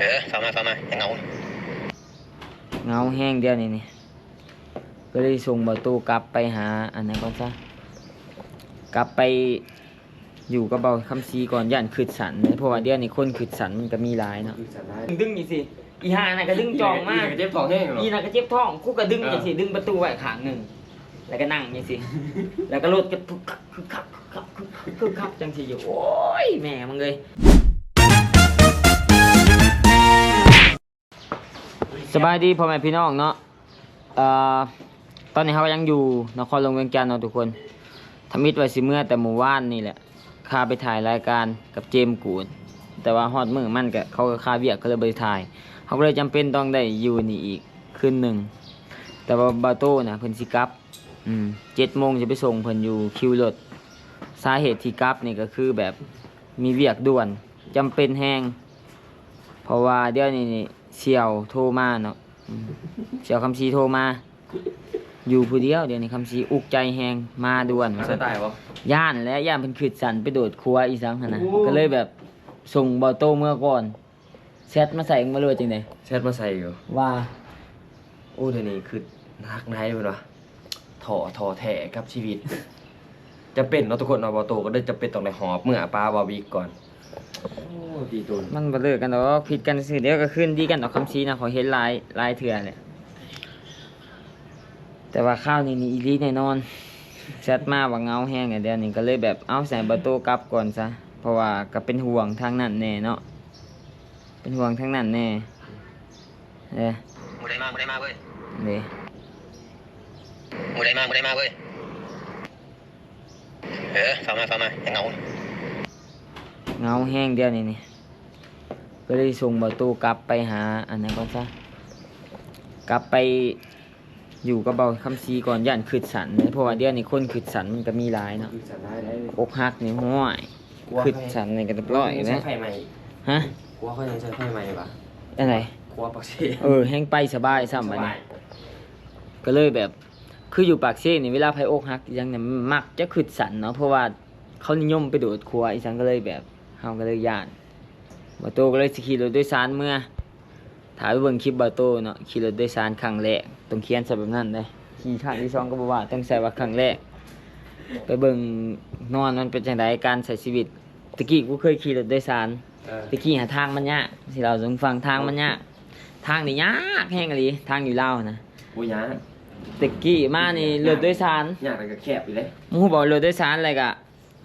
ເອີ ເຝົ້າມາ ເຝົ້າມາ ຢ່າເຫງົາ. ເຫງົາແຮງດຽວນີ້ນີ້ ກໍເລີຍສົ່ງບ່າວໂຕ້ກັບໄປຫາອັນນັ້ນກ່ອນຊະ ກັບໄປຢູ່ກັບບ່າວຄຳສີກ່ອນ ຢ້ານຄຶດສັ້ນເດ້ ເພາະວ່າດຽວນີ້ຄົນຄຶດສັ້ນມັນກໍມີຫຼາຍເນາະ. ດຶງຈັ່ງຊີ້ ອີຫ່ານັ້ນກໍດຶງຈ່ອງມາ ອີ່ນັ້ນກໍເຈັບທ້ອງແຮງເນາະ ອີ່ນັ້ນກໍເຈັບທ້ອງ ກູກໍດຶງຈັ່ງຊີ້ ເອີ ດຶງປະຕູໄວ້ຂ້າງໜຶ່ງ ແລ້ວກໍນັ່ງຈັ່ງຊີ້ ແລ້ວກໍລົດກໍ ຄຶກຄັກ ຄຶກຄັກ ຄຶກຄັກ ຄຶກຄັກ ຄຶກຄັກ ຈັ່ງຊີ້ຢູ່. ໂອ້ຍ ແມ່ມຶງເອີຍ. ສະບາຍດີພໍ່ແມ່ພີ່ນ້ອງເນາະ. ເອີ ຕອນນີ້ເຮົາກໍຍັງຢູ່ນະຄອນຫຼວງວຽງຈັນເນາະທຸກຄົນ. ທຳອິດວ່າຊິເມືອແຕ່ມື້ວານນີ້ແຫຼະ ຄາໄປຖ່າຍລາຍການກັບເຈມ ກູດ ແຕ່ວ່າຮອດມື້ມັນກໍ ເຂົາກໍຄາວຽກ ກໍເລີຍບໍ່ໄດ້ຖ່າຍ. ເຮົາກໍເລີຍຈຳເປັນຕ້ອງໄດ້ຢູ່ນີ້ອີກຄືນໜຶ່ງ. ແຕ່ວ່າບ່າວໂຕ້ນະ ເພິ່ນຊິກັບ ອືມ ເຈັດໂມງຈະໄປສົ່ງເພິ່ນຢູ່ຄິວລົດ. ສາເຫດທີ່ກັບນີ້ກໍຄືແບບມີວຽກດ່ວນ ຈຳເປັນແຮງ ເພາະວ່າດຽວນີ້ນີ້ສ່ຽວໂທມາເນາະ ອືມ ສ່ຽວຄຳສີໂທມາ ຢູ່ຜູ້ດຽວ ດຽວນີ້ຄຳສີອຸກໃຈແຮງ ມາດ່ວນວ່າຊັ້ນ. ຢ້ານແຫຼະ ຢ້ານເພິ່ນຄຶດສັ້ນໄປໂດດຂົວອີ່ສັງຫັ້ນນະ ກໍເລີຍແບບສົ່ງບ່າວໂຕ້ເມືອກ່ອນ. ແຊັດມາໃສ່ມຶງບໍ່ ຫຼືວ່າຈັ່ງໃດ? ແຊັດມາໃສ່ຢູ່ ວ່າ ໂອ້ ດຽວນີ້ຄຶດໜັກໃນເພິ່ນວ່າ ທໍ້ ທໍ້ແທ້ກັບຊີວິດ. ຈຳເປັນເນາະທຸກຄົນເນາະ ບ່າວໂຕ້ກໍເລີຍຈຳເປັນຕ້ອງໄດ້ຫອບເມືອປາບ່າວວິກກ່ອນ. ໂອ້ ດີໂຕນ ມັນບໍ່ເລີກກັນດອກ ຜິດກັນຊື່ ດຽວກໍຄືນດີກັນດອກ ຄຳສີນະ ຂ້ອຍເຫັນຫຼາຍ ຫຼາຍເທື່ອແຫຼະ. ແຕ່ວ່າຄາວນີ້ນີ້ອີ່ຫຼີແນ່ນອນ ແຊັດມາວ່າເຫງົາແຮງແລ້ວ ດຽວນີ້ກໍເລີຍແບບ ເອົາ ໃຫ້ບ່າວໂຕ້ກັບກ່ອນຊະ ເພາະວ່າກໍເປັນຫ່ວງທາງນັ້ນແດ່ເນາະ ເປັນຫ່ວງທາງນັ້ນແດ່. ເອີ ມື້ໃດມາ ມື້ໃດມາເວີຍ ເດ້ ມື້ໃດມາ ມື້ໃດມາເວີຍ. ເອີ ເຝົ້າມາ ເຝົ້າມາ ຢ່າເຫງົາ ເຫງົາແຮງດຽວນີ້ນີ້ ກໍເລີຍສົ່ງບ່າວໂຕ້ກັບໄປຫາອັນນັ້ນກ່ອນຊະ ກັບໄປຢູ່ກັບບ່າວຄຳສີກ່ອນ ຢ້ານຄຶດສັ້ນເດ້ ເພາະວ່າດຽວນີ້ຄົນຄຶດສັ້ນມັນກໍມີຫຼາຍເນາະ. ຄຶດສັ້ນຫຼາຍເດ້ ອົກຫັກນີ້ ໂອ້ຍ ຄຶດສັ້ນນີ້ກໍຮຽບຮ້ອຍແລ້ວ. ຮະ? ກົວເຂົາຍັງໃຊ້ໄຟໃໝ່ຫວາ? ອັນໃດ? ກົວປາກເຊ. ເອີ ແຮ່ງໄປສະບາຍຊ້ຳບາດນີ້ ສະບາຍ ກໍເລີຍແບບ ຄືຢູ່ປາກເຊນີ້ ເວລາໃຜອົກຫັກອີ່ຫຍັງນີ້ ມັກຈະຄຶດສັ້ນເນາະ ເພາະວ່າເຂົານິຍົມໄປໂດດຂົວອີ່ຫຍັງ ກໍເລີຍແບບ ເຮົາກໍເລີຍຢ້ານ. ບ່າວໂຕ້ກໍເລີຍຊິຂີ່ລົດໂດຍສານເມືອ. ຖ້າໄປເບິ່ງຄລິບບ່າວໂຕ້ເນາະ ຂີ່ລົດໂດຍສານຄັ້ງແລກ ຕ້ອງຂຽນໃສ່ແບບນັ້ນເດ້. ຂີ່ຄັ້ງທີສອງກໍບໍ່ວ່າ ຕ້ອງໃສ່ວ່າຄັ້ງແລກ. ໄປເບິ່ງນອນມັນເປັນຈັ່ງໃດ ການໃຊ້ຊີວິດ. ແຕ່ກີ້ກູເຄີຍຂີ່ລົດໂດຍສານ ເອີ ແຕ່ກີ້ຫາທາງມັນຍາກ ຊິເລົ່າສູ່ຟັງ ທາງມັນຍາກ ທາງນີ້ຍາກແຮງອີ່ຫຼີ ທາງຢູ່ລາວຫັ້ນນະ. ບໍ່ຍາກ ແຕ່ກີ້ມານີ້ລົດໂດຍສານ ຍາກ ແລ້ວກໍແຄບອີກເດ້ ມຶງຮູ້ບໍ່? ລົດໂດຍສານ ແລ້ວກໍ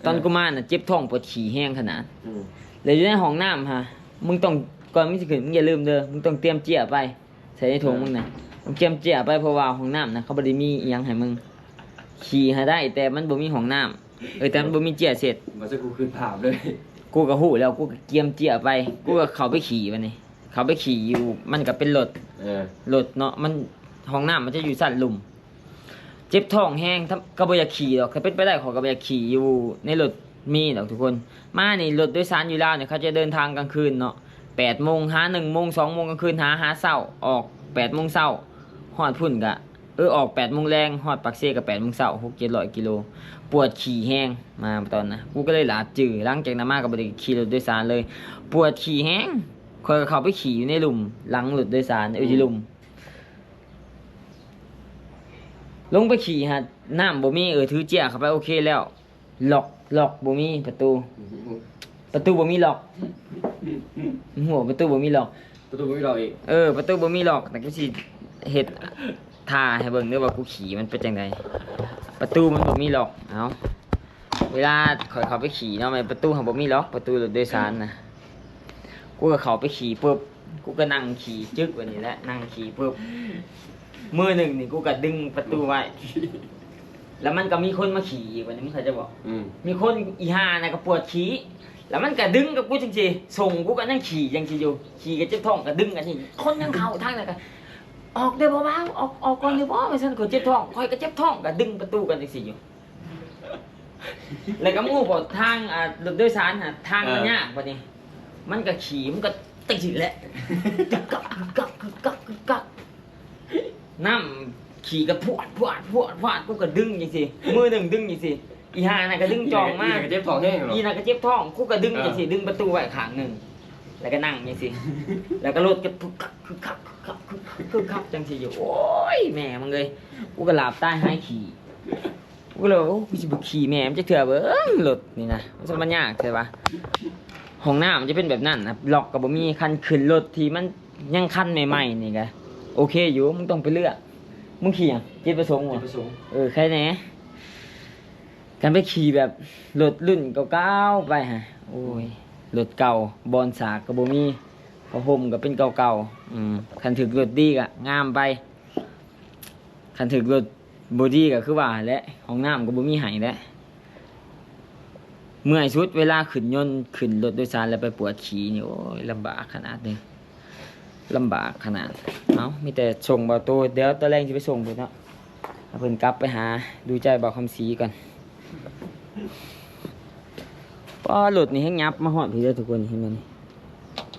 ຕອນ ເອີ ກູມານະ ເຈັບທ້ອງປວດຂີ້ແຮງຂະໜາດ ອືມ ແລ້ວຢູ່ໃນຫ້ອງນ້ຳຫາ ມຶງຕ້ອງ ກ່ອນມຶງຊິຂຶ້ນ ມຶງຢ່າລືມເດີ ມຶງຕ້ອງຕຽມເຈ້ຍໄປໃສ່ໃນຖົງ ເອີ ມຶງນະ ຕ້ອງຕຽມເຈ້ຍໄປ ເພາະວ່າຫ້ອງນ້ຳນະ ເຂົາບໍ່ໄດ້ມີອີ່ຫຍັງໃຫ້ມຶງ. ຂີ້ຫາໄດ້ ແຕ່ມັນບໍ່ມີຫ້ອງນ້ຳ ເອີ ແຕ່ມັນບໍ່ມີເຈ້ຍເຊັດ. ບໍ່ໃຊ່ ກູຄຶດພາບເລີຍ ກູກໍຮູ້ແລ້ວ ກູກໍກຽມເຈ້ຍໄປ ກູກໍເຂົ້າໄປຂີ້ບາດນີ້ ເຂົ້າໄປຂີ້ຢູ່ ມັນກໍເປັນລົດ ເອີ ລົດເນາະ ມັນ ຫ້ອງນ້ຳມັນຈະຢູ່ຊັ້ນລຸ່ມ. ເຈັບທ້ອງແຮງ ກໍບໍ່ຢາກຂີ່ດອກ ຖ້າເປັນໄປໄດ້ ຂ້ອຍກໍບໍ່ຢາກຂີ່ຢູ່ໃນລົດເມດອກທຸກຄົນ. ມານີ້ລົດໂດຍສານຢູ່ລາວນີ້ ເຂົາຈະເດີນທາງກາງຄືນເນາະ ແປດໂມງຫາໜຶ່ງໂມງ ສອງໂມງກາງຄືນ ຫາ ຫາເຊົ້າ ອອກແປດໂມງເຊົ້າ ຮອດພຸ້ນກະ ເອີ ອອກແປດໂມງແລງ ຮອດປາກເຊກໍແປດໂມງເຊົ້າ ຫົກເຈັດຮ້ອຍກິໂລ. ປວດຂີ້ແຮງ ມາຕອນນະ ກູກໍເລີຍຫຼາບຈື່ ຫຼັງຈາກນັ້ນມາກໍບໍ່ໄດ້ຂີ່ລົດໂດຍສານເລີຍ ປວດຂີ້ແຮງ. ຂ້ອຍກໍເຂົ້າໄປຂີ້ຢູ່ໃນລຸ່ມຫຼັງລົດໂດຍສານ ເອີ ຢູ່ລຸ່ມ ລົງໄປຂີ່ຫາ ນ້ຳບໍ່ມີ ເອີ ຖືເຈ້ຍເຂົ້າໄປ ໂອເຄແລ້ວ ລັອກ ລັອກບໍ່ມີປະຕູ ປະຕູບໍ່ມີລັອກ ຫົວປະຕູບໍ່ມີລັອກ ປະຕູບໍ່ມີລັອກອີກ ເອີ ປະຕູບໍ່ມີລັອກ. ແຕ່ກູຊິເຮັດທ່າໃຫ້ເບິ່ງເດີວ່າກູຂີ່ມັນເປັນຈັ່ງໃດ ປະຕູມັນບໍ່ມີລັອກ. ເອົາ ເວລາຂ້ອຍເຂົ້າໄປຂີ່ເນາະ ແມ່ນປະຕູຫັ້ນບໍ່ມີລັອກ ປະຕູລົດໂດຍສານນະ ກູກໍເຂົ້າໄປຂີ່ປຶບ ກູກໍນັ່ງຂີ່ຈຶກແບບນີ້ແຫຼະ ນັ່ງຂີ່ປຶບ ມືໜຶ່ງນີ້ກູກໍດຶງປະຕູໄວ້ ແລ້ວມັນກໍມີຄົນມາຂີ່ອີກບາດນີ້ ມຶງເຂົ້າໃຈບໍ່? ອືມ ມີຄົນ ອີ່ຫ່ານັ້ນກໍປວດຂີ້ ແລ້ວມັນກໍດຶງກັບກູຈັ່ງຊີ້ ສົ່ງ ກູກໍຍັງຂີ່ຈັ່ງຊີ້ຢູ່ ຂີ່ກໍເຈັບທ້ອງ ກໍດຶງກັນຈັ່ງຊີ້ ຄົນຍັງເຂົ້າທາງນັ້ນກໍ ອອກໄດ້ບໍ່ບ່າວ ອອກ ອອກກ່ອນໄດ້ບໍ່ ວ່າຊັ້ນ ຂ້ອຍເຈັບທ້ອງ ຂ້ອຍກໍເຈັບທ້ອງ ກໍດຶງປະຕູກັນຈັ່ງຊີ້ຢູ່. ແລ້ວກໍໝູ່ບໍ່ທາງ ອ່າ ລົດໂດຍສານຫະ ທາງມັນຍາກບາດນີ້ ມັນກໍຂີ່ ມັນກໍຕິດແຫຼະ ກຶກກັກ ກຶກກັກ ກຶກກັກ ກຶກກັກ ນ້ຳຂີ້ກໍພວດ ພວດ ພວດ ພວດ ກູກໍດຶງຈັ່ງຊີ້ ມືໜຶ່ງດຶງຈັ່ງຊີ້ ອີ່ຫ່ານັ້ນກໍດຶງຈ່ອງມາ ອີ່ນັ້ນກໍເຈັບທ້ອງແຮງເນາະ ອີ່ນັ້ນກໍເຈັບທ້ອງ ກູກໍດຶງຈັ່ງຊີ້ ເອີ ດຶງປະຕູໄວ້ຂ້າງໜຶ່ງ ແລ້ວກໍນັ່ງຈັ່ງຊີ້ ແລ້ວກໍລົດກໍຄຶກຄັກ ຄຶກຄັກ ຄຶກຄັກ ຄຶກຄັກ ຄຶກຄັກ ຈັ່ງຊີ້ຢູ່. ໂອ້ຍ ແມ່ມຶງເອີຍ ກູກໍຫຼາບຕາຍຫາຍຂີ້ ກູກໍເລີຍວ່າ ໂອ້ ກູຊິບໍ່ຂີ່ແມ່ມັນຈັກເທື່ອເບິ່ງ ລົດນີ້ນະ ມັນສະມາຍາກແທ້ວະ. ຫ້ອງນ້ຳມັນຈະເປັນແບບນັ້ນນະ ລັອກກໍບໍ່ມີ. ຄັນຂຶ້ນລົດທີ່ມັນຍັງຄັນໃໝ່ໆນີ້ກໍໂອເຄຢູ່ ມຶງຕ້ອງໄປເລືອກ. ມຶງຂີ່ຫຍັງ? ຈິດປະສົງບໍ? ເອີ ໄຄແດ່. ຄັນໄປຂີ່ແບບລົດລຸ້ນເກົ່າໆໄປຫະ ໂອ້ຍ ລົດເກົ່າ ບ່ອນສາກກໍບໍ່ມີ ຜ້າຫົ່ມກໍເປັນເກົ່າໆ. ອືມ ຄັນຖືກລົດດີກໍງາມໄປ ຄັນຖືກລົດບໍ່ດີກໍຄືວ່າແຫຼະ ຫ້ອງນ້ຳກໍບໍ່ມີໃຫ້ແຫຼະ. ເມື່ອຍສຸດເວລາຂຶ້ນຍົນ ຂຶ້ນລົດໂດຍສານແລ້ວໄປປວດຂີ້ນີ້ ໂອ້ຍ ລຳບາກຂະໜາດເດ້ ລຳບາກຂະໜາດ. ເອົາ ມີແຕ່ສົ່ງບ່າວໂຕ ດຽວຕອນແລງຊິໄປສົ່ງເພິ່ນເນາະ ໃຫ້ເພິ່ນກັບໄປຫາດູໃຈບ່າວຄຳສີກ່ອນ. ປ້າ ລົດນີ້ແຮ່ງຫຍັບມາຮອດພີ້ເດີທຸກຄົນ ເຫັນບໍ່ນີ້?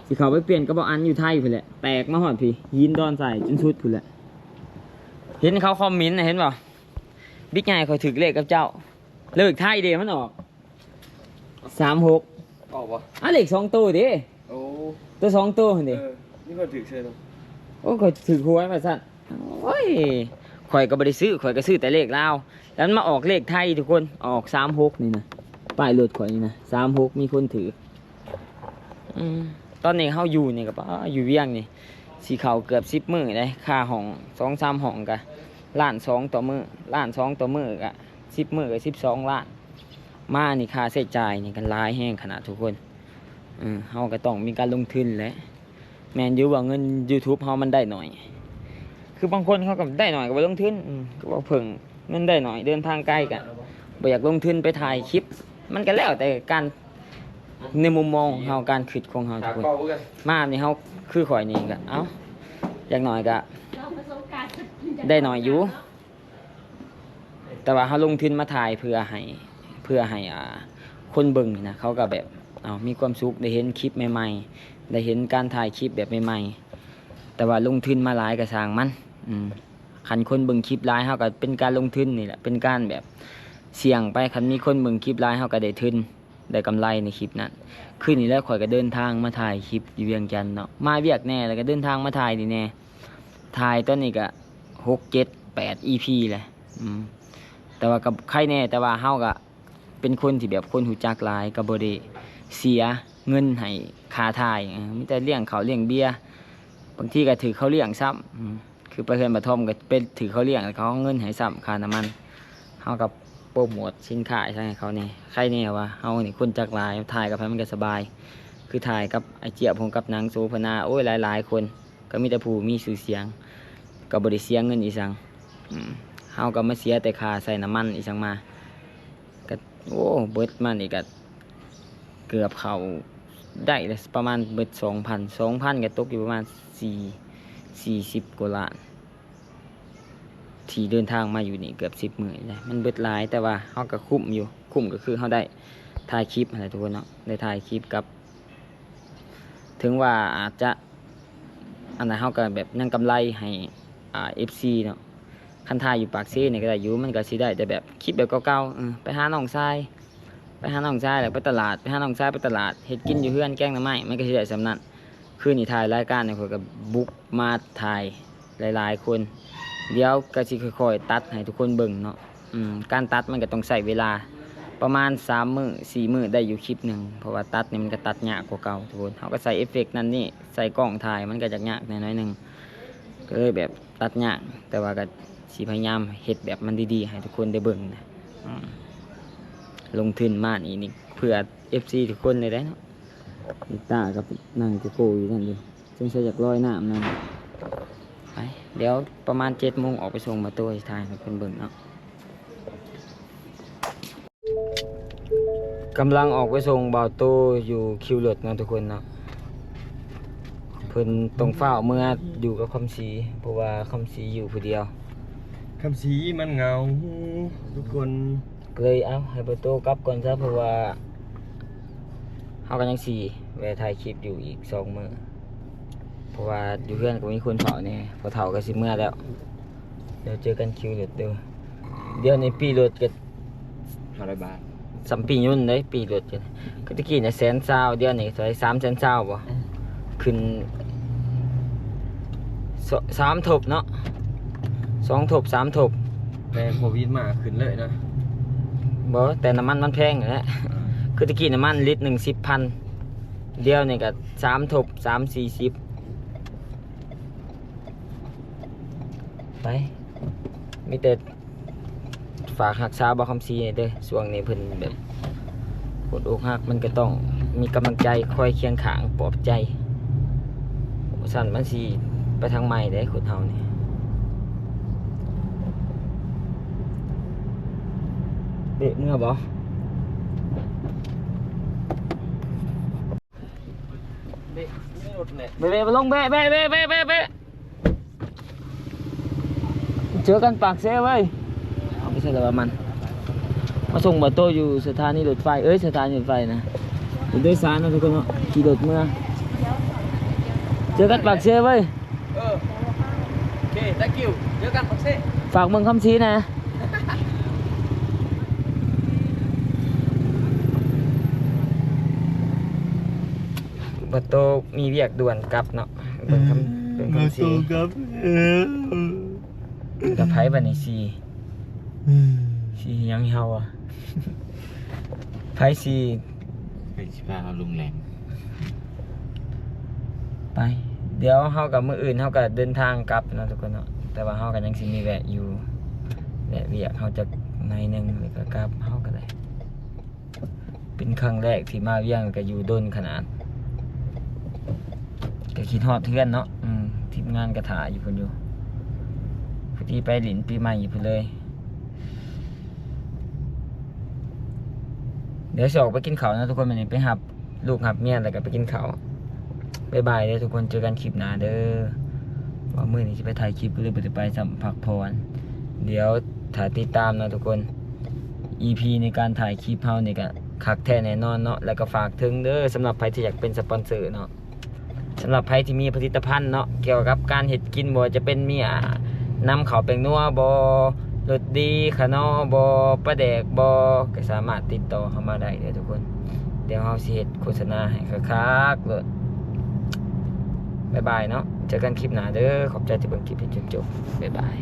ຊິເຂົ້າໄປປ່ຽນກັບບ່າວອັນຢູ່ໄທພຸ້ນແຫຼະ ແຕກມາຮອດພີ້ ຫີນດອນໃສ່ຈົນສຸດພຸ້ນແຫຼະ. ເຫັນເຂົາຄອມເມັນນະ ເຫັນບໍ່? ບິກໃຫຍ່ ຂ້ອຍຖືກເລກກັບເຈົ້າ ເລກໄທເດ້ ມັນອອກ ສາມຫົກ ອອກບໍ່? ອາ ເລກສອງໂຕເດ້. ໂອ້ ໂຕສອງໂຕຫັ້ນເດ້. ເອີ ນີ້ຂ້ອຍຖືກເຊີຍເນາະ. ໂອ້ ຂ້ອຍຖືກຫວຍວ່າຊັ້ນ. ໂອ້ຍ ຂ້ອຍກໍບໍ່ໄດ້ຊື້ ຂ້ອຍກໍຊື້ແຕ່ເລກລາວ ແລ້ວມັນມາອອກເລກໄທທຸກຄົນ ອອກສາມຫົກນີ້ນະ ປ້າຍລົດຂ້ອຍນີ້ນະ ສາມຫົກ ມີຄົນຖືກ. ອືມ ຕອນນີ້ເຮົາຢູ່ນີ້ກໍ ປ້າ ຢູ່ວຽງນີ້ ຊິເຂົ້າເກືອບສິບມື້ເດ້ ຄ່າຫ້ອງສອງສາມຫ້ອງກໍລ້ານສອງຕໍ່ມື້ ລ້ານສອງຕໍ່ມື້ ກໍສິບມື້ກໍສິບສອງລ້ານ. ມານີ້ຄ່າໃຊ້ຈ່າຍນີ້ກໍຫຼາຍແຮງຂະໜາດທຸກຄົນ. ເອີ ເຮົາກໍຕ້ອງມີການລົງທຶນແຫຼະ. ແມ່ນຢູ່ວ່າເງິນຢູທູບເຮົາມັນໄດ້ໜ້ອຍ ຄືບາງຄົນເຂົາກໍໄດ້ໜ້ອຍກໍບໍ່ລົງທຶນ ອືມ ກໍບໍ່ເພິ່ງ ເງິນໄດ້ໜ້ອຍ ເດີນທາງໄກກໍບໍ່ຢາກລົງທຶນໄປຖ່າຍຄລິບ. ມັນກໍແລ້ວແຕ່ການ ໃນມຸມມອງຂອງເຮົາ ການຄິດຂອງເຮົາທຸກຄົນ. ມານີ້ເຮົາຄືຂ້ອຍນີ້ກໍ ເອົ້າ ຢ່າງໜ້ອຍກໍໄດ້ໜ້ອຍຢູ່ ແຕ່ວ່າເຮົາລົງທຶນມາຖ່າຍເພື່ອໃຫ້ ເພື່ອໃຫ້ ອ່າ ຄົນເບິ່ງນີ້ນະ ເຂົາກໍແບບ ເອົາ ມີຄວາມສຸກ ໄດ້ເຫັນຄລິບໃໝ່ໆ ໄດ້ເຫັນການຖ່າຍຄລິບແບບໃໝ່ໆ. ແຕ່ວ່າລົງທຶນມາຫຼາຍກໍຊ່າງມັນ ອືມ ຄັນຄົນເບິ່ງຄລິບຫຼາຍ ເຮົາກໍເປັນການລົງທຶນນີ້ແຫຼະ ເປັນການແບບສ່ຽງໄປ. ຄັນມີຄົນເບິ່ງຄລິບຫຼາຍ ເຮົາກໍໄດ້ທຶນ ໄດ້ກຳໄລໃນຄລິບນັ້ນ. ຄືນີ້ແຫຼະ ຂ້ອຍກໍເດີນທາງມາຖ່າຍຄລິບຢູ່ວຽງຈັນເນາະ ມາວຽກແດ່ ແລ້ວກໍເດີນທາງມາຖ່າຍນີ້ແດ່ ຖ່າຍຕອນນີ້ກໍຫົກ ເຈັດ ແປດ ອີພີແຫຼະ. ອືມ ແຕ່ວ່າກໍໄຄແດ່ ແຕ່ວ່າເຮົາກໍເປັນຄົນທີ່ແບບຄົນຮູ້ຈັກຫຼາຍ ກໍບໍ່ໄດ້ເສຍເງິນໃຫ້ຄ່າຖ່າຍ ເອີ ມີແຕ່ລ້ຽງເຂົ້າລ້ຽງເບຍ ບາງທີກໍຖືກເຂົາລ້ຽງຊ້ຳ. ອືມ ຄືໄປເຮືອນປະທອມກໍໄປຖືກເຂົາລ້ຽງ ແລ້ວເຂົາເອົາເງິນໃຫ້ຊ້ຳຄ່ານ້ຳມັນ. ເຮົາກໍໂປຣໂມດສິນຄ້າໃຫ້ເຂົາແດ່ ໃຄແດ່ວ່າເຮົານີ້ຄົນຈັກຫຼາຍ ຖ່າຍກັບໃຜມັນກໍສະບາຍ. ຄືຖ່າຍກັບອ້າຍຈຽບ ຜູ້ກຳກັບໜັງ ໂສພະນາ ໂອ້ຍ ຫຼາຍໆຄົນ ກໍມີແຕ່ຜູ້ມີຊື່ສຽງ ກໍບໍ່ໄດ້ເສຍເງິນອີ່ສັງ. ອືມ ເຮົາກໍມາເສຍແຕ່ຄ່າໃສ່ນ້ຳມັນອີ່ສັງມາ ກໍ ໂອ້ ເບິດມານີ້ກໍເກືອບເຂົ້າໄດ້ລະ ປະມານເບິດສອງພັນ ສອງພັນ ກໍຕົກຢູ່ປະມານສີ່ ສີ່ສິບກວ່າລ້ານ ທີ່ເດີນທາງມາຢູ່ນີ້ເກືອບສິບມື້ນີ້ນະ. ມັນເບິດຫຼາຍ ແຕ່ວ່າເຮົາກໍຄຸ້ມຢູ່ ຄຸ້ມກໍຄືເຮົາໄດ້ຖ່າຍຄລິບຫັ້ນແຫຼະທຸກຄົນເນາະ ໄດ້ຖ່າຍຄລິບກັບ ເຖິງວ່າອາດຈະ ອັນນັ້ນ ເຮົາກໍແບບຍັງກຳໄລໃຫ້ ອ່າ ເອັຟຊີເນາະ. ຄັນຖ່າຍຢູ່ປາກເຊນີ້ກໍໄດ້ຢູ່ ມັນກໍຊິໄດ້ແຕ່ແບບຄລິບແບບເກົ່າໆ ເອີ ໄປຫານ້ອງຊາຍ ໄປຫານ້ອງຊາຍ ແລ້ວໄປຕະຫຼາດ ໄປຫານ້ອງຊາຍໄປຕະຫຼາດ ເຮັດກິນຢູ່ເຮືອນ ແກງໜໍ່ໄມ້ ມັນກໍຊິໄດ້ສ່ຳນັ້ນ. ຄືນີ້ຖ່າຍລາຍການນີ້ ຂ້ອຍກໍບຸກມາຖ່າຍຫຼາຍໆຄົນ. ດຽວກໍຊິຄ່ອຍໆຕັດໃຫ້ທຸກຄົນເບິ່ງເນາະ. ອືມ ການຕັດມັນກໍຕ້ອງໃຊ້ເວລາປະມານສາມມື້ ສີ່ມື້ໄດ້ຢູ່ຄລິບໜຶ່ງ ເພາະວ່າຕັດນີ້ມັນກໍຕັດຍາກກວ່າເກົ່າທຸກຄົນ. ເຮົາກໍໃສ່ເອຟເຟັກນັ້ນນີ້ ໃສ່ກ້ອງຖ່າຍ ມັນກໍຈະຍາກແດ່ໜ້ອຍໜຶ່ງ ກໍເລີຍແບບຕັດຍາກ ແຕ່ວ່າກໍຊິພະຍາຍາມເຮັດແບບມັນດີໆໃຫ້ທຸກຄົນໄດ້ເບິ່ງນະ. ອືມ ລົງທຶນມານີ້ນີ້ເພື່ອເອັຟຊີທຸກຄົນເລີຍເດ້ເນາະ. ຕາກັບນາງໂກໂກ້ຢູ່ນັ້ນຢູ່ ສົງໄສຢາກລອຍນ້ຳນຳ. ໄປ ດຽວປະມານເຈັດໂມງອອກໄປສົ່ງ ມາໂຕຊິຖ່າຍໃຫ້ເພິ່ນເບິ່ງເນາະ. ກຳລັງອອກໄປສົ່ງບ່າວໂຕຢູ່ຄິວລົດເນາະທຸກຄົນເນາະ. ເພິ່ນຕ້ອງຟ້າວເມືອຢູ່ກັບຄຳສີ ເພາະວ່າຄຳສີຢູ່ຜູ້ດຽວ. ຄຳສີມັນເຫງົາທຸກຄົນ ກໍເລີຍເອົາໃຫ້ບ່າວໂຕກັບກ່ອນຊະ ເພາະວ່າເຮົາກໍຍັງຊິແວ່ຖ່າຍຄລິບຢູ່ອີກສອງມື້ ເພາະວ່າຢູ່ເຮືອນກໍມີຄົນເຝົ້າແດ່. ພໍ່ເຖົ້າກໍຊິເມືອແລ້ວ ດຽວເຈີກັນຄິວລົດເດີ. ດຽວນີ້ປີ້ລົດກໍຫ້າຮ້ອຍບາດ ສ່ຳປີ້ຍົນເດ້ ປີ້ລົດກໍ ຄືຕະກີ້ນະແສນຊາວ ດຽວນີ້ເທົ່າໃດ ສາມແສນຊາວບໍ່? ອືມ ຂຶ້ນສ- ສາມທົບເນາະ ສອງທົບ ສາມທົບ. ແຕ່ໂຄວິດມາຂຶ້ນເລີຍນະ. ບໍ່ ແຕ່ນ້ຳມັນມັນແພງຫັ້ນແຫຼະ. ອ່າ ຄືແຕ່ກີ້ນ້ຳມັນລິດໜຶ່ງສິບພັນ ດຽວນີ້ກໍສາມທົບ ສາມສີ່ສິບ. ໄປ ມີແຕ່ ຝາກຮັກສາບ່າວຄຳສີເດີ ຊ່ວງນີ້ເພິ່ນແບບຄົນອົກຫັກ ມັນກໍຕ້ອງມີກຳລັງໃຈຄອຍຄຽງຂ້າງປອບໃຈ ບໍ່ຊັ້ນມັນຊິໄປທາງໃໝ່ເດ້ ຄົນເຮົານີ້. ເບະເມືອບໍ່? ເບະ ເບະ ເບະ ເບະ ເບະ ເບະ ເບະ ເບະ ເບະ ເຈີກັນປາກເຊເວີຍ. ເອົາໄປໃສ່ລະວ່າມັນ ມາສົ່ງບ່າວໂຕຢູ່ສະຖານີລົດໄຟ ເອີຍ ສະຖານີລົດໄຟນະ ເປັນໂດຍສານເນາະທຸກຄົນເນາະ ຂີ່ລົດເມືອ. ເຈີກັນປາກເຊເວີຍ. ເອີ ໂອເຄ thank you ເຈີກັນປາກເຊ. ຝາກເມືອງຄຳສີນະ. ບ່າວໂຕມີວຽກດ່ວນກັບເນາະ ເບິ່ງຄຳ ເບິ່ງຄຳສີ ກັບໃຜບັດນີ້ ສີ ສີຫຍັງເຮົາອະ ໃຜສີ ໃຜຊິພາເຮົາລົງແລງ. ໄປ ດຽວເຮົາກໍ ມື້ອື່ນເຮົາກໍເດີນທາງກັບເນາະທຸກຄົນເນາະ ແຕ່ວ່າເຮົາກໍຍັງຊິມີແວະຢູ່ ແວະວຽກເຮົາຈັກໜ້ອຍໜຶ່ງ ແລ້ວກໍກັບ ເຮົາກໍໄດ້ ເປັນຄັ້ງແລກທີ່ມາວຽງ ກໍຢູ່ດົນຂະໜາດ ກໍຄິດຮອດເຮືອນເນາະ. ອືມ ທີມງານກໍຖ້າຢູ່ພຸ້ນຢູ່ ພໍດີໄປຫຼິ້ນປີໃໝ່ຢູ່ພຸ້ນເລີຍ. ດຽວຊິອອກໄປກິນເຂົ້ານະທຸກຄົນ ມື້ນີ້ໄປຮັບລູກຮັບເມຍ ແລ້ວກໍໄປກິນເຂົ້າ. ບາຍບາຍເດີທຸກຄົນ ເຈີກັນຄລິບໜ້າເດີ ວ່າມື້ນີ້ຊິໄປຖ່າຍຄລິບ ຫຼືບໍ່ໄດ້ໄປຊ້ຳ ພັກຜ່ອນ. ດຽວຖ້າຕິດຕາມເນາະທຸກຄົນ ອີພີໃນການຖ່າຍຄລິບເຮົານີ້ກໍຄັກແທ້ແນ່ນອນເນາະ. ແລ້ວກໍຝາກເຖິງເດີ ສຳລັບໃຜທີ່ຢາກເປັນສະປອນເຊີເນາະ ສຳລັບໃຜທີ່ມີຜະລິດຕະພັນເນາະ ກ່ຽວກັບການເຮັດກິນ ບໍ່ວ່າຈະເປັນມີ ອ່າ ນຳເຂົ້າແປ້ງນົວບໍ ລົດດີ ຂະໜໍບໍ ປາແດກບໍ ກໍສາມາດຕິດຕໍ່ເຮົາມາໄດ້ເດີທຸກຄົນ. ດຽວເຮົາຊິເຮັດໂຄສະນາໃຫ້ຄັກໆໂລດ. ບາຍບາຍເນາະ ເຈີກັນຄລິບໜ້າເດີ. ຂອບໃຈທີ່ເບິ່ງຄລິບຈົນຈົບ. ບາຍບາຍ.